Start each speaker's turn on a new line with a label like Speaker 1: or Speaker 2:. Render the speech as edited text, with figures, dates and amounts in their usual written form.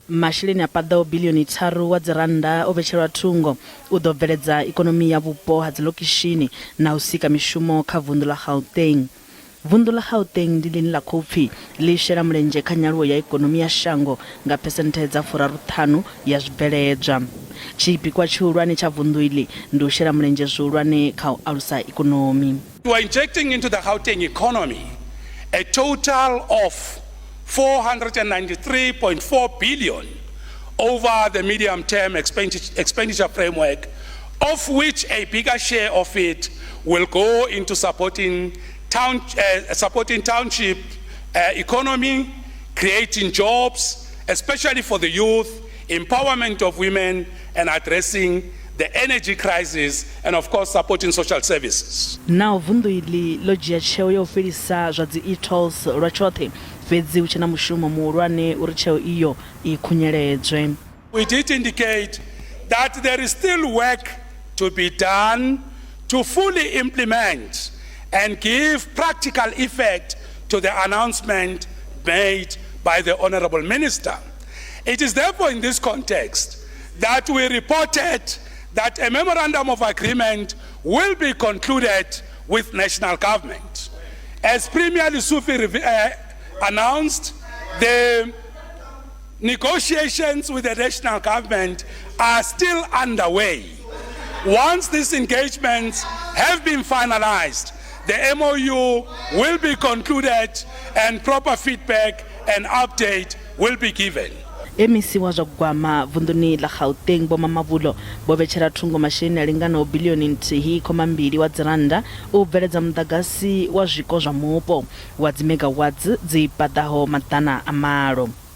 Speaker 1: Masheleni a paḓaho biḽioni tharu wa dzirannda o vhetshelwa thungo u ḓo bveledza ikonomi ya vhupo ha dziḽokishini na u sika mishumo kha vunḓu ḽa Gauteng. Vunḓu ḽa Gauteng ndi ḽine ḽa khou pfi ḽi shela mulenzhe kha nyaluwo ya ikonomi ya shango nga phesenthe dza furaruṱhanu ya zwibveledzwa. Tshipikwa tshihulwane tsha vunḓu iḽi ndi u shela mulenzhe zwihulwane kha u alusa ikonomi.
Speaker 2: We are injecting into the Gauteng economy a total of 493.4 billion over the medium-term expenditure framework, of which a bigger share of it will go into supporting township economy, creating jobs, especially for the youth, empowerment of women, and addressing the energy crisis, and of course supporting social services.
Speaker 1: Naho vunḓu iḽi ḽo dzhia tsheo ya u fhelisa zwa dzi e-tolls lwa tshoṱhe, fhedzi hu tshe na mushumo muhulwane uri tsheo iyo i khunyeledzwe.
Speaker 2: We did indicate that there is still work to be done to fully implement and give practical effect to the announcement made by the Honorable Minister. It is therefore in this context that we reported that a memorandum of agreement will be concluded with national government. As Premier Lesufi announced, the negotiations with the national government are still underway. Once these engagements have been finalized, the MOU will be concluded and proper feedback and update will be given.
Speaker 1: MEC wa zwa gwama vunḓuni ḽa Gauteng Vho Mamabolo vho vhetshela thungo masheleni a linganaho biḽioni 1.2 wa dzirannda u bveledza muḓagasi wa zwiko zwa mupo wa dzi megawatts dzi paḓaho 800.